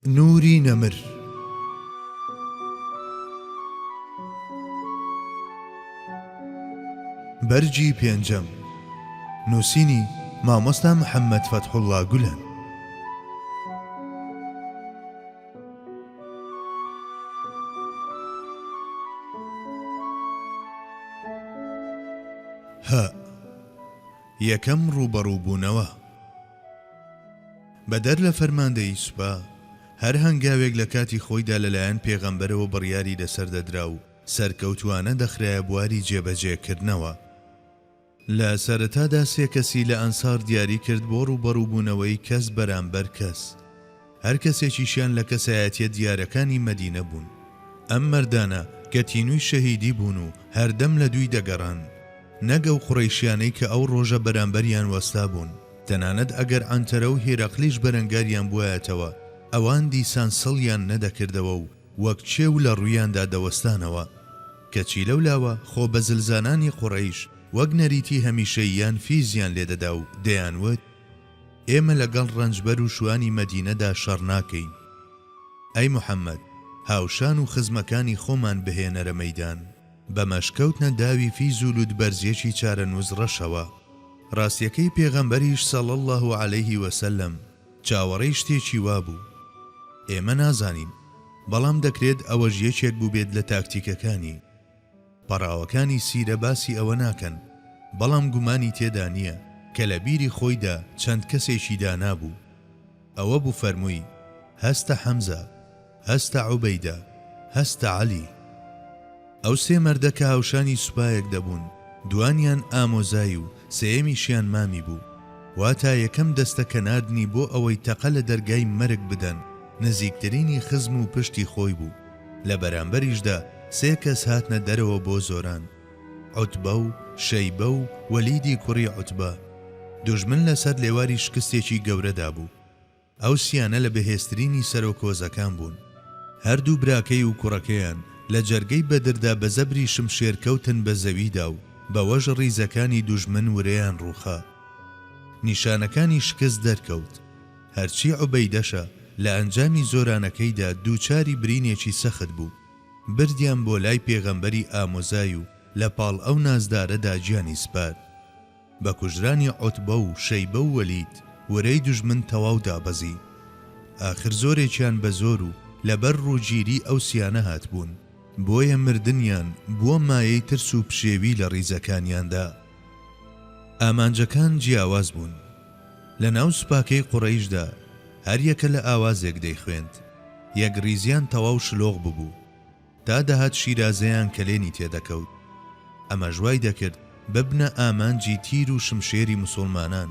نوری نەمر. بەرگی پێنجەم. نووسینی، مامۆستا محەممەد فەتحوڵڵا گولەن. هە. یەکەم ڕووبەڕووبوونەوە. بەدەر لە فەرماندەیی سوپا، هەر هەنگاوێک لە کاتی خۆیدا لەلایەن پێغەمبەرەوە بڕیاری لەسەر دەدرا و سەرکەوتووانە دەخرایە بواری جێبەجێکردنەوە. لە سەرەتادا سێ کەسی لە ئەنسار دیاری کرد بۆ ڕووبەڕووبوونەوەی کەس بەرامبەر کەس، هەر کەسێکیشیان لە کەسایەتیە دیارەکانی مەدینە بوون. ئەم مەردانە کە تینووی شەهیدی بوون و هەردەم لە دووی دەگەڕان، نەک ئەو قوڕەیشیانەی کە ئەو ڕۆژە بەرامبەریان وەستابوون، تەنانەت ئەگەر عەنتەرە و هیرەقلیش بەرەنگاریان بوایەتەوە، ئەوان دیسان سڵیان نەدەکردەوە و وەک کێو لە ڕوویاندا دەوەستانەوە. کەچی لەو لاوە خۆ بەزلزانانی قوڕەیش وەک نەریتی هەمیشەییان فیزیان لێدەدا و دەیانوت، ئێمە لەگەڵ ڕەنجبەر و شوانی مەدینەدا شەڕ ناکەین. ئەی محەممەد، هاوشان و خزمەکانی خۆمان بهێنەرە مەیدان. بەمەش کەوتنە داوی فیز و لوتبەرزیەکی چارەنووس ڕەشەوە. ڕاستیەکەی پێغەمبەریش صلی اللە علیه وسلم چاوەڕێی شتێکی وا بوو. ئێمە نازانین، بەڵام دەکرێت ئەوەش یەکێک بووبێت لە تاکتیکەکانی. پەڕاوەکانی سیرە باسی ئەوە ناکەن، بەڵام گومانی تێدا نییە کە لە بیری خۆیدا چەند کەسێکی دانابوو. ئەوە بوو فەرمووی، هەستە حەمزە، هەستە عوبەیدە، هەستە عەلی. ئەو سێ مەردە کە هاوشانی سوپایەک دەبوون، دوانیان ئامۆزای و سێیەمیشیان مامی بوو. واتا یەکەم دەستە کە ناردنی بۆ ئەوەی تەقە لە دەرگای مەرگ بدەن، نزیکترینی خزم و پشتی خۆی بوو. لە بەرامبەریشدا سێ کەس هاتنە دەرەوە بۆ زۆران، عوتبە و شەیبە و وەلیدی کوڕی عوتبە. دوژمن لەسەر لێواری شکستێکی گەورەدا بوو. ئەو سیانە لە بەهێزترینی سەرۆک هۆزەکان بوون. هەردوو براکەی و کوڕەکەیان لە جەرگەی بەدردا بە زەبری شمشێر کەوتن بە زەویدا و بەوەش ڕیزەکانی دوژمن ورەیان ڕووخا. نیشانەکانی شکست دەرکەوت. هەرچی عوبەیدەشە لە ئەنجامی زۆرانەکەیدا دووچاری برینێکی سەخت بوو. بردیان بۆ لای پێغەمبەری ئامۆزای و لە پاڵ ئەو نازدارەدا گیانی سپارد. بە کوژرانی عوتبە و شەیبە و وەلید، ورەی دوژمن تەواو دابەزی. ئاخر زۆرێکیان بە زۆر و لەبەر ڕووگیری ئەو سیانە هاتبوون. بۆیە مردنیان بووە مایەی ترس و پشێوی لە ڕیزەکانیاندا. ئامانجەکان جیاواز بوون. لە ناو سوپاکەی قوڕەیشدا هەر یەکە لە ئاوازێک دەیخوێند. یەکڕیزیان تەواو شلۆق ببوو. تا دەهات شیرازەیان کەلێنی تێدەکەوت. ئەمەش وای دەکرد ببنە ئامانجی تیر و شمشێری موسوڵمانان.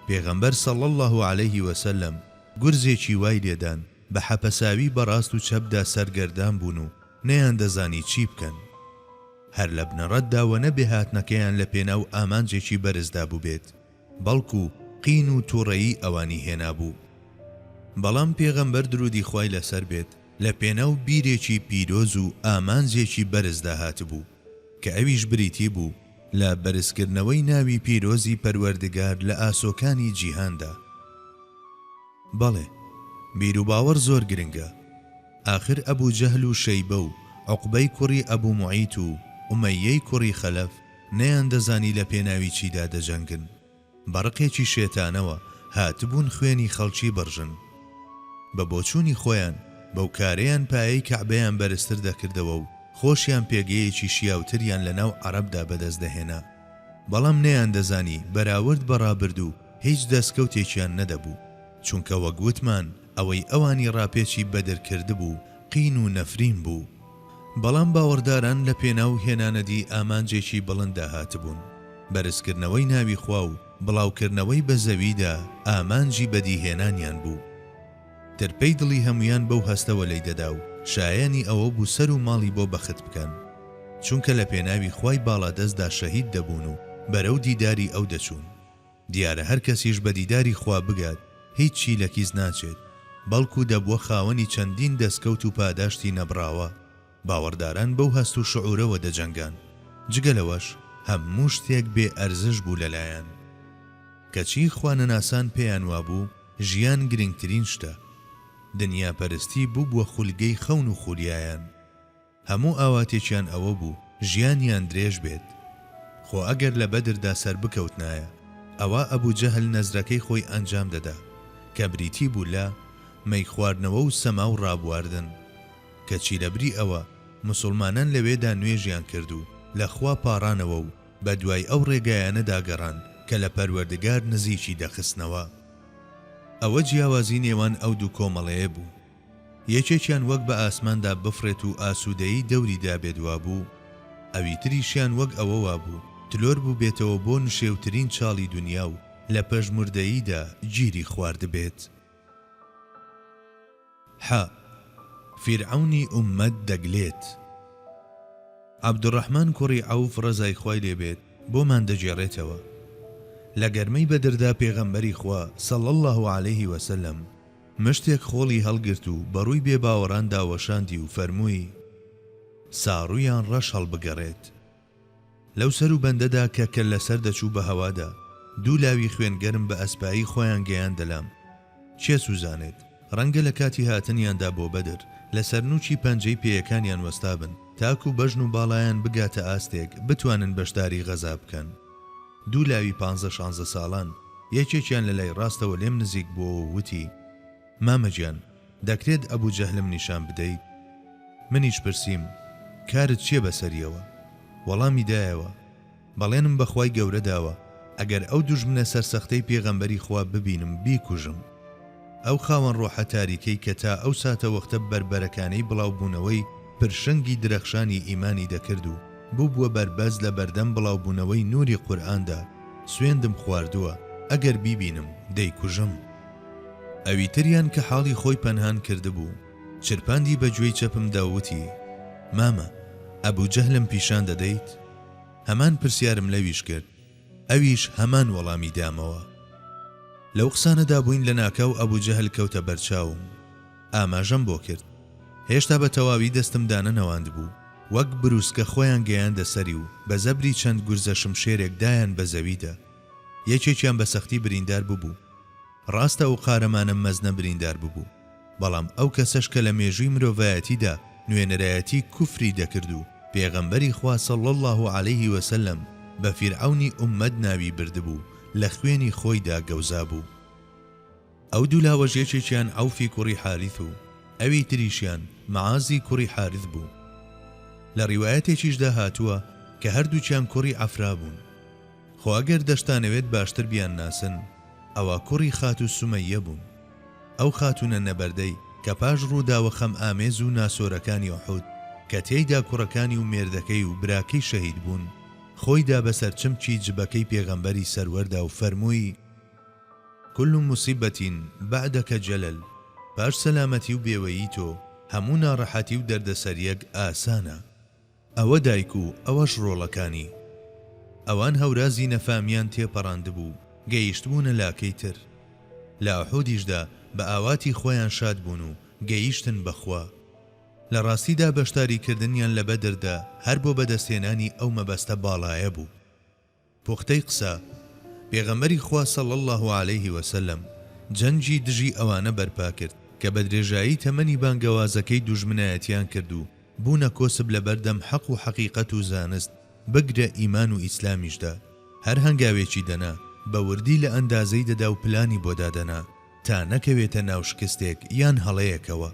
پێغەمبەر صلی اللە علیه وسلم گورزێکی وای لێدان بە حەپەساوی بە ڕاست و چەپدا سەرگەردان بوون و نەیاندەزانی چی بکەن. هەر لە بنەڕەتدا وەنەبێ هاتنەکەیان لە پێناو ئامانجێکی بەرزدا بووبێت. بەڵکو قین و توڕەیی ئەوانی هێنابوو. بەڵام پێغەمبەر درودی خوای لەسەر بێت لە پێناو بیرێکی پیرۆز و ئامانجێکی بەرزدا هاتبوو، کە ئەویش بریتی بوو لە بەرزکردنەوەی ناوی پیرۆزی پەروەردگار لە ئاسۆکانی جیهاندا. بەڵێ بیروباوەڕ زۆر گرنگە، ئاخر ئەبو جەهل و شەیبە و عوقبەی کوڕی ئەبو موعیت و ئومەیەی کوڕی خەلەف نەیاندەزانی لە پێناوی چیدا دەجەنگن، بە ڕقێکی شێتانەوە هاتبوون خوێنی خەڵکی بڕژن. بە بۆچوونی خۆیان بەو کارەیان پایەی کەعبەیان بەرزتر دەکردەوە و خۆشیان پێگەیەکی شیاوتریان لە ناو عەڕەبدا بەدەست دەهێنا. بەڵام نەیاندەزانی بەراورد بە ڕابردوو هیچ دەستکەوتێکیان نەدەبوو، چونکە وەک وتمان ئەوەی ئەوانی ڕاپێچی بەدر کردبوو قین و نەفرین بوو. بەڵام باوەڕداران لە پێناو هێنانەدی ئامانجێکی بڵنددا هاتبوون، بەرزکردنەوەی ناوی خوا و بڵاوکردنەوەی بە زەویدا ئامانجی بەدیهێنانیان بوو. ترپەی دڵی هەموویان بەو هەستەوە لێیدەدا و شایەنی ئەوە بوو سەر و ماڵی بۆ بەخت بکەن. چونکە لە پێناوی خوای باڵادەستدا شەهید دەبوون و بەرەو دیداری ئەو دەچوون. دیارە هەر کەسیش بە دیداری خوا بگات هیچی لە کیس ناچێت، بەڵکو دەبووە خاوەنی چەندین دەستکەوت و پاداشتی نەبڕاوە. باوەڕداران بەو هەست و شعورەوە دەجەنگان. جگە لەوەش هەموو شتێک بێ ئەرزش بوو لەلایان. کەچی خوانەناسان پێیان وابوو ژیان گرنگترین شتە. دنیاپەرستی بووبووە خولگەی خەون و خولیایان. هەموو ئاواتێکیان ئەوە بوو ژیانیان درێژ بێت. خۆ ئەگەر لە بەدردا سەربکەوتنایە، ئەوا ئەبو جەهل نەزرەکەی خۆی ئەنجام دەدا، کە بریتی بوو لە، مەی خواردنەوە و سەما و ڕابواردن. کەچی لەبری ئەوە، موسوڵمانان لەوێدا نوێژیان کرد و لە خوا پاڕانەوە و بە دوای ئەو ڕێگایانەدا گەڕان کە لە پەروەردگار نزیکی دەخستنەوە. ئەوە جیاوازی نێوان ئەو دوو کۆمەڵەیە بوو. یەکێکیان وەک بە ئاسماندا بفڕێت و ئاسوودەیی دەوری دابێت وابوو، ئەوی تریشیان وەک ئەوە وابوو تلۆر بووبێتەوە بۆ نشێوترین چاڵی دونیا و لە پەژموردەییدا گیری خواردبێت. ح، فیرعەونی ئوممەت دەگلێت. عەبدولڕەحمان کوڕی عەوف ڕەزای خوای لێ بێت بۆمان دەگێڕێتەوە، لە گەرمەی بەدردا پێغەمبەری خوا، صلی اللە علیه وسلم، مشتێک خۆڵی هەڵگرت و بەڕووی بێ باوەڕاندا وەشاندی و فەرمووی، سا ڕوویان ڕەش هەڵبگەڕێت. لەو سەرو بەندەدا کە کەللەسەر دەچوو بە هەوادا، دوو لاوی خوێن گەرم بە ئەسپایی خۆیان گەیاندە لام. کێ سوزانێت، ڕەنگە لە کاتی هاتنیاندا بۆ بەدر، لە سەرنووکی پەنجەی پێیەکانیان وەستابن، تاکو بەژن و باڵایان بگاتە ئاستێک بتوانن بەشداری غەزا بکەن. دوو لاوی پانزە شانزە ساڵان، یەکێکیان لە لای ڕاستەوە لێم نزیک بووەوە و وتی، مامە گیان، دەکرێت ئەبو جەهلم نیشان بدەیت؟ منیش پرسیم، کارت چییە بەسەریەوە؟ وەڵامی دایەوە، بەڵێنم بە خوای گەورە داوە ئەگەر ئەو دوژمنە سەرسەختەی پێغەمبەری خوا ببینم بیکوژم. ئەو خاوەن ڕۆحە تاریکەی کە تا ئەو ساتەوەختە بەربەرەکانێی بڵاوبوونەوەی پرشنگی درەخشانی ئیمانی دەکرد و بووبووە بەربەست لە بەردەم بڵاوبوونەوەی نووری قورئاندا، سوێندم خواردووە ئەگەر بیبینم دەیکوژم. ئەویتریان کە حاڵی خۆی پەنهان کردبوو، چرپاندی بە گوێی چەپمدا و وتی، مامە، ئەبو جەهلم پیشان دەدەیت؟ هەمان پرسیارم لەویش کرد، ئەویش هەمان وەڵامی دامەوە. لەو قسانەدا بووین لەناکاو ئەبو جەهل کەوتە بەرچاوم. ئاماژەم بۆ کرد. هێشتا بە تەواوی دەستم دانەنەواندبوو، وەک بروسکە خۆیان گەیاندە سەری و بە زەبری چەند گورزە شمشێرێک دایان بە زەویدا. یەکێکیان بە سەختی بریندار ببوو. ڕاستە ئەو قارەمانە مەزنە بریندار ببوو، بەڵام ئەو کەسەش کە لە مێژووی مرۆڤایەتیدا نوێنەرایەتی کوفری دەکرد و پێغەمبەری خوا صلی اللە علیه وسلم بە فیرعەونی ئوممەت ناوی بردبوو لە خوێنی خۆیدا گەوزابوو. ئەو دوو لاوەش یەکێکیان عەوفی کوڕی حاریث و ئەوی تریشیان معازی کوڕی حارث بوو. لە ڕیوایەتێکیشدا هاتووە کە هەردووکیان کوڕی عەفرا بوون. خۆ ئەگەر دەشتانەوێت باشتر بیانناسن ئەوا کوڕی خاتوو سومەییە بوون. ئەو خاتوونە نەبەردەی کە پاش ڕووداوە خەمئامێز و ناسۆرەکانی ئوحود کە تێیدا کوڕەکانی و مێردەکەی و براکەی شەهید بوون، خۆی دا بەسەر چمکی جبەکەی پێغەمبەری سەروەردا و فەرمووی، کل مصیبە بعدک جلل، پاش سەلامەتی و بێوەیی تۆ هەموو ناڕەحەتی و دەردەسەریەک ئاسانە. ئەوە دایک و ئەوەش ڕۆڵەکانی. ئەوان هەورازی نەفامیان تێپەڕاندبوو، گەیشتبوونە لاکەی تر. لە ئوحودیشدا بە ئاواتی خۆیان شاد بوون و گەیشتن بە خوا. لە ڕاستیدا بەشداریکردنیان لە بەدردا هەر بۆ بەدەستهێنانی ئەو مەبەستە باڵایە بوو. پوختەی قسە، پێغەمبەری خوا صلی اللە علیه وسلم جەنگی دژی ئەوانە بەرپا کرد کە بە درێژایی تەمەنی بانگەوازەکەی دوژمنایەتیان کرد و بوونە کۆسپ لەبەردەم حەق و حەقیقەت و زانست بگرە ئیمان و ئیسلامیشدا هەر هەنگاوێکی دەنا بە وردی لە ئەندازەی دەدا و پلانی بۆ دادەنا تا نەکەوێتە ناو شکستێک یان هەڵەیەکەوە.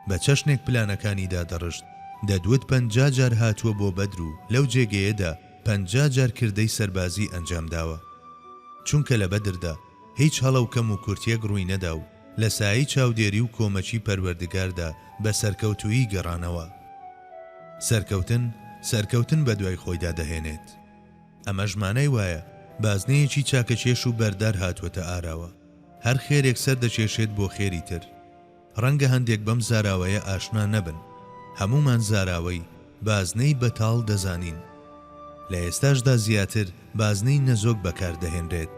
بە چەشنێک پلانەکانی دادەڕشت، دەدوت 50 جار هاتووە بۆ بەدر و لەو جێگەیەدا 50 جار کردەی سەربازی ئەنجام داوە. چونکە لە بەدردا هیچ هەڵە و کەم و کورتیەک ڕووی نەدا و لە سایەی چاودێری و کۆمەکی پەروەردگاردا بە سەرکەوتوویی گەڕانەوە. سەرکەوتن، سەرکەوتن بەدوای خۆیدا دەهێنێت. ئەمەش مانای وایە بازنەیەکی چاکەکێش و بەردار هاتووەتە ئاراوە. هەر خێرێک سەر دەکێشێت بۆ خێری تر. ڕەنگە هەندێک بەم زاراوەیە ئاشنا نەبن. هەموومان زاراوەی، بازنەی بەتاڵ، دەزانین. لە ئێستاشدا زیاتر بازنەی نەزۆک بەکار دەهێنرێت.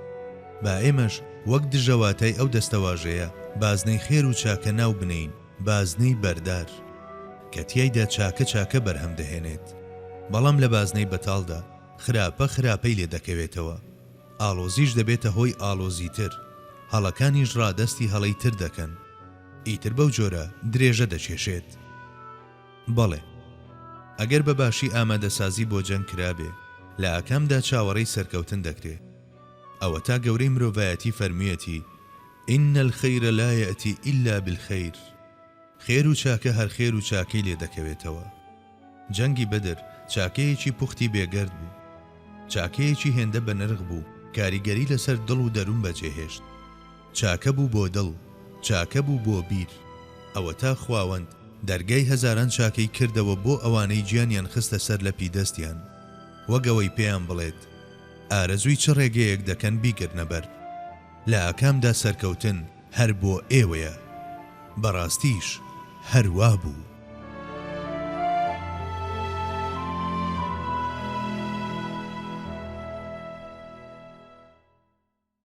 با ئێمەش وەک دژەواتای ئەو دەستەواژەیە بازنەی خێر و چاکە ناو بنێین بازنەی بەردار. کە تیایدا چاکە چاکە بەرهەم دەهێنێت. بەڵام لە بازنەی بەتاڵدا خراپە خراپەی لێ دەکەوێتەوە. ئاڵۆزیش دەبێتە هۆی ئاڵۆزی تر. هەڵەکانیش ڕادەستی هەڵەی تر دەکەن. ئیتر بەو جۆرە درێژە دەکێشێت. بەڵێ. ئەگەر بە باشی ئامادەسازی بۆ جەنگ کرابێ، لە ئاکامدا چاوەڕێی سەرکەوتن دەکرێ. ئەوەتا گەورەی مرۆڤایەتی فەرموویەتی، ان الخیر لا یاتی الا بالخیر، خێر و چاکە هەر خێر و چاکەی لێ دەکەوێتەوە. جەنگی بەدر چاکەیەکی پوختی بێگەرد بوو. چاکەیەکی هێندە بەنرخ بوو کاریگەری لەسەر دڵ و دەروون بەجێهێشت. چاکە بوو بۆ دڵ، چاکە بوو بۆ بیر. ئەوەتا خواوەند دەرگای هەزاران چاکەی کردەوە بۆ ئەوانەی گیانیان خستە سەر لەپی دەستیان، وەک ئەوەی پێیان بڵێت، ئارەزووی چ ڕێگەیەک دەکەن بیگرنە بەر. لە ئاکامدا سەرکەوتن هەر بۆ ئێوەیە. بەڕاستیش هەر وا بوو.